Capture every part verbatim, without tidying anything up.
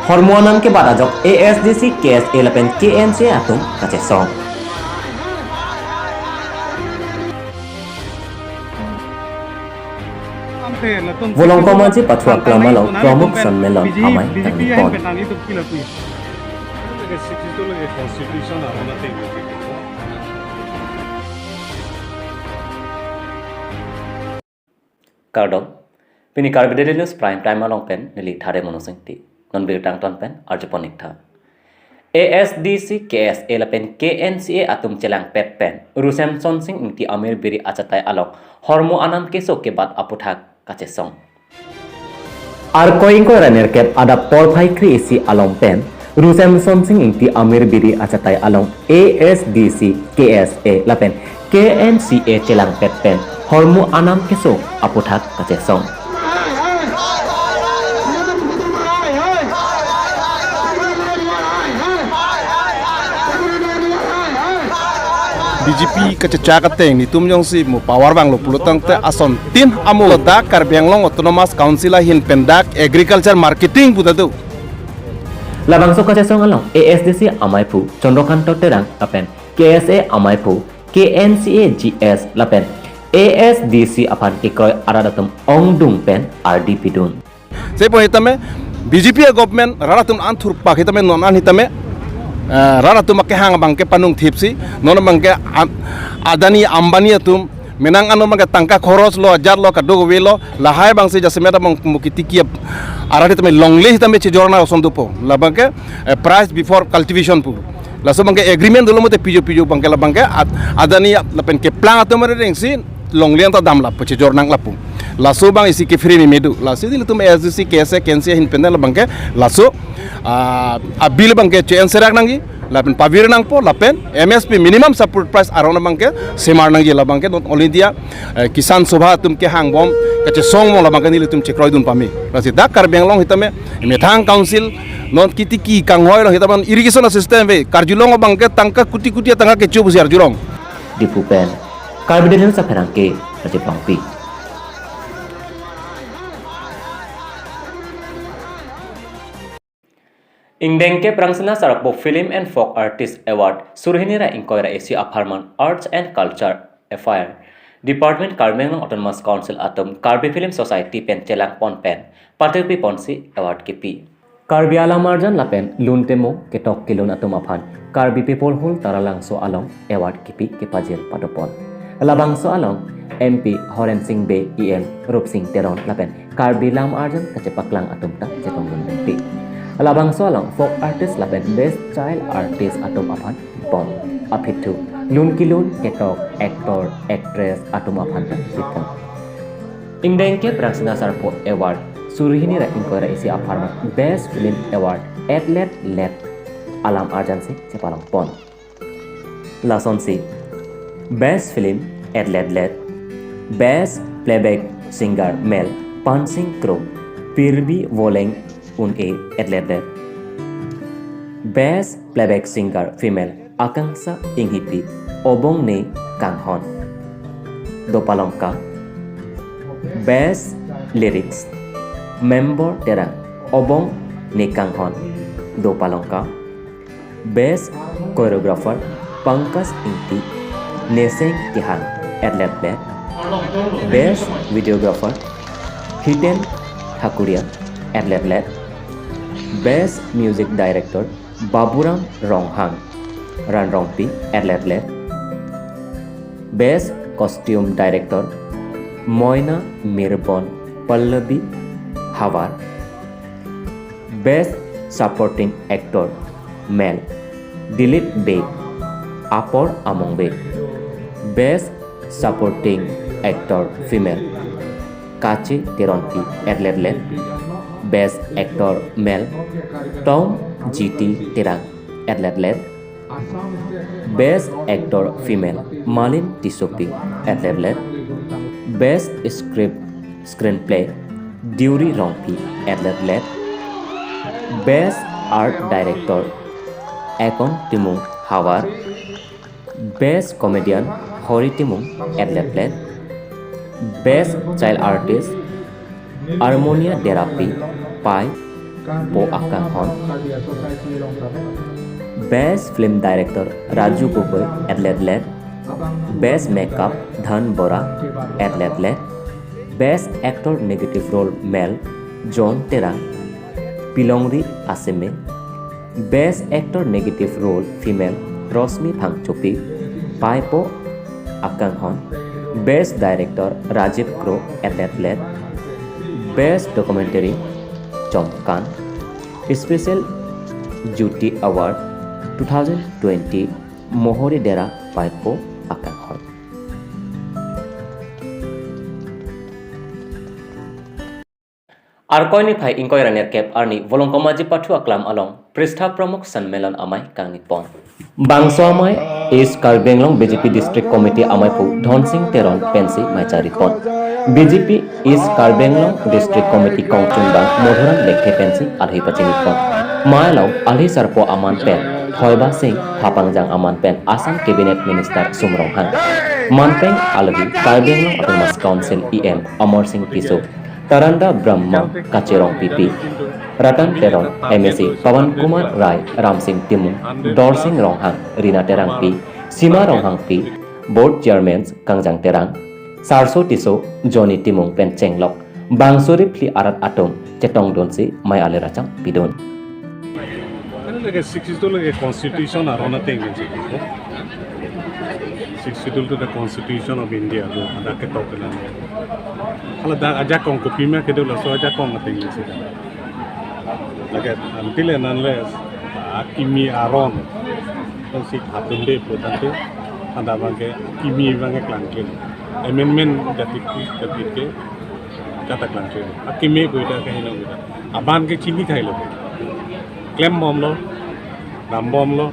Hormu anam kebat ajok A S D C, K S A lapen K N C A atum kachesong. Volongkom Aji Pathu Aklam along Pramukh Sonmilon amei tangni pon. Kardom. Pini Karbi Daily News Prime Time along pen neli Thare Monosingti. Non birta angton pen arjupon ik tha. A S D C, K S A lapen K N C A atum chelangpet pen Ru Semsonsing Ingti Amir Biri achatai along hormu anam keso kebat aphuthak kachesong. Arkoi ingkoi ra nerkep adap porphai kre-isi along pen Ru Semsonsing Ingti Amir Biri achatai along A S D C, K S A lapen K N C A chelangpet pen hormu anam keso aphuthak kachesong. B J P kachechak ateng netum jongsi mo power vanglo pulotangte asontin amo dak Karbi Anglong Autonomous Council ahin pen dak agriculture marketing pu ta do. Labangso kachesong along A S D C amaiphu Chandrakanta Terang lapen K S A amaiphu, K N C A G S lapen A S D C aphan kekroi arat atum ongdung pen ardi pidun. Sepo hitame B J P a government rat atum an thurpak hitame non an hitame, eh, rat atum akehang abangke panung thipsi non abangke Am-, Adani Ambani atum menang ano abangke tangka khoros lo ajat lo kadokave lo lahai abangsi jasemet abang mukitiki arat hitame longle hitame chejor na oson dopo labangke, eh, price before cultivation pu. Laso abangke agreement dolo mate pijo pijo abangke labangke Ad-, Adani lapen keplang atum areng si longle ta dam lapu chejor nang lapu. Laso abang isi ke free ni medu. Laso ilitum A S D C, K S A, K N C A ahin pen labangke laso, ah, a bill abangke che-en serak nangji lapen pavir nangpo lapen M S P minimum support price aron abangke semar nangji labangke not all India, eh, Kisan Sabha atum kehang bom kachesong mo labangke nelitum chekroidun pame. Lasi dak Karbi Anglong hitame methang council non kitiki kanghoi lo hitame irrigation system ave karjulong abangke tangka kuti kuti tangka kecho pusi arjulong. Diphu pen Karbi Daily News apherangke Rajib Rongpi. Ingdeng kep Rangsina Sarpo Film and Folk Artist Award suri hini ra ingkoi ra isi apharman Arts and Culture Affair Department Karbi Anglong Autonomous Council atum Karbi Film Society pen chelang pon pen patirpi ponsi award kipi. Karbi alam arjan lapen lun temo ketok kelun atum aphan Karbi People Hall Taralangso along award kipi kepajir padopon. Labangso along M P Horen Sing Bey, E M Rupsing Teron lapen Karbi lam arjan kachepaklang atum ta chetongdun bengpi. Labangso along folk artist lapen best child artist atum aphan pon. Aphi thu lun kelun ketok actor, actress atum aphan ta pipon. Ingdeng kep Rangsina Sarpo Award suri hini ra ingkoi ra isi apharman Best Film Award Athlete Led alam arjan si chepalong pon. Lasonsi Best Film Athlete Led, Best Playback Singer Male Pansing Kro, Pirbi Voleng Un-e Athlete Led, Best Playback Singer Female Akangsha Inghipi Obong Ne Kanghon Dopalongka, Best Lyrics Member Terang Obong Ne Kanghon Dopalongka, Best Choreographer Pankaj Ingti Neseng Kehang Athlete Led, Best Videographer Hiten Thakuria Athlete Led, Best Music Director Baburam Ronghang Ranrongpi Athlete Led, Best Costume Director Moina Mirbon Pallavi Havar, Best Supporting Actor Male Dilip Bey Apor Among Bey, Best Supporting Actor Female Kache Teronpi Athlete Led, Best Actor Male Tom G T Terang Athlete Led, Best Actor Female Malin Tissopi Athlete Led, Best Script Screenplay Deuri Rongpi Athlete Led, Best Art Director Ekon Timung Havar, Best Comedian Hori Timung Athlete Led, Best Child Artist Harmonia Derapi Pai po akanghon. Best Film Director Raju Gogoi et let let. Best Makeup Dhan Bora et let let. Best Actor Negative Role Male John Terang, Pilongri Aseme. Best Actor Negative Role Female Rosmi Phangchopi, Paipo akanghon. Best Director Rajiv Kro et let let. Best Documentary Chomkan. Special Jyoti Award two thousand twenty Mohori Dera Paipo akanghon. Arkoi niphai ingkoi ra nerkep arni Volongkom Ajipathu Aklam along Pristha Pramukh Sanmelan amei kangni pon. Bangso amei East Karbi Anglong B J P District Committee ameipu Dhonsing Teron pensi mei chari pon. B J P East Karbi Anglong District Committee kongchungbang Madhuram Lekthe pensi alhi pachini pon. Mei along alhi sarpo aman pen Thoiba Sing, thapangjang aman pen Assam Cabinet Minister Sum Ronghang. Manpeng alhi Karbi Anglong Autonomous Council E M Amar Sing Tisso, Taranda Brahma, Kachirong P P, Ratan Teron, M A C Pawan Kumar Rai, Ramsing Timung, Dorsing Ronghang, Rina Terangpi, Sima Ronghangpi, Board Chairman Kangjang Terang, Sarso Tisso, Johnny Timung pen chenglok bangso riphli arat atum chetongdunsi mei alir acham pidun. Ano lake Sixth Schedule lake Constitution aron ateng kan sih. Sixth Schedule to the Constitution of India, do ada ketok kenan. Kalau dak ajakong kopima kedo laso ajakong ateng kan sih. Lake until and unless akimi aron, kan sih hatun de potante, ada bangke akimi bangke klangkle. Amendment jati jati ke kata klangkle. Akimi ko ida kahina ko ida. Aban ke chini thailo. Klem bomlo, dam bomlo,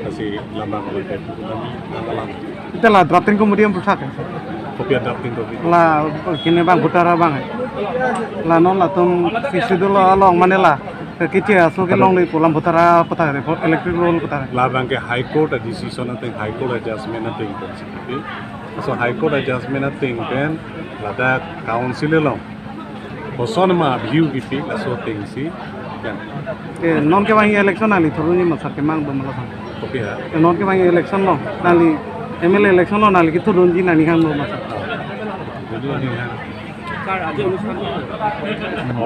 asi lambang ko ida. Kami alam. Ita la drafting committee am puthak. Kopi drafting committee. La kene bang butara bang. La non latum Sixth Schedule along mane la. Kiche aso ke longle pu lam butara puthak, electric roll puthak. La bangke High Court a decision ateng, High Court a judgment ateng. So High Court a judgment ateng pen ladak council along koson ma view kipi laso atengsi kan. Eh, non kevang election nangli thurunji ma sar kemang do ma lason. Kopi ha? Eh, non kevang election lo, nangli M L A election lo nangli kethurunji nangli hang do ma sar. Jadi ini ha.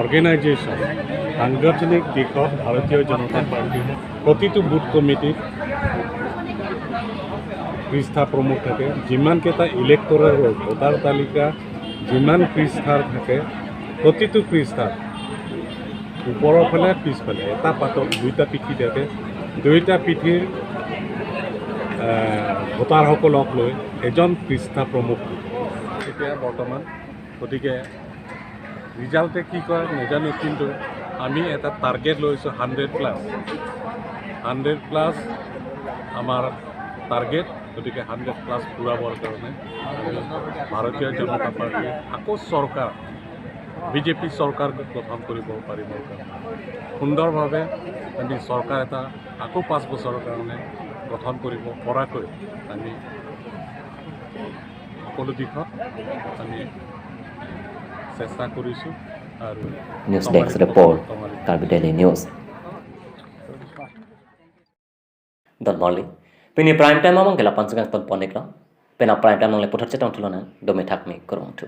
Organization, সাংগঠনিক দিশত ভাৰতীয় জনতা পাৰ্টি প্ৰতিটো বুথ কমিটিত পৃষ্ঠা প্ৰমুখ থাকে, যিমানকেইটা electoral roll, voter তালিকা যিমান পৃষ্ঠাৰ থাকে, প্ৰতিটো পৃষ্ঠাৰ ওপৰৰ ফালে, পিছফালে এটা পাতত দুইটা পিঠি থাকে। দুইটা পিঠিৰ, আহ, ভোটাৰসকলক লৈ এজন পৃষ্ঠা প্ৰমুখ থাকে। এতিয়া বৰ্তমান, গতিকে ৰিজাল্টে কি কয় নাজানো, কিন্তু আমি এটা টাৰ্গেট লৈছোঁ হাণ্ড্ৰেড প্লাছ। হাণ্ড্ৰেড প্লাছ আমাৰ টাৰ্গেট। গতিকে হাণ্ড্ৰেড প্লাছ পূৰাবৰ কাৰণে আমি ভাৰতীয় জনতা পাৰ্টি আকৌ চৰকাৰ, বি জে পি চৰকাৰ গঠন কৰিব পাৰিবৰ কাৰণে, সুন্দৰভাৱে আমি চৰকাৰ এটা আকৌ পাঁচ বছৰৰ কাৰণে গঠন কৰিব পৰাকৈ আমি সকলো দিশত আমি চেষ্টা কৰিছোঁ। আৰু News Desk Report, Karbi Daily News. Don Morley. Pini prime time among ke lapu-an si kangton pon-iklo. Pini prime time nangle puthot chetong thulonang, dome thakme kurvangthu.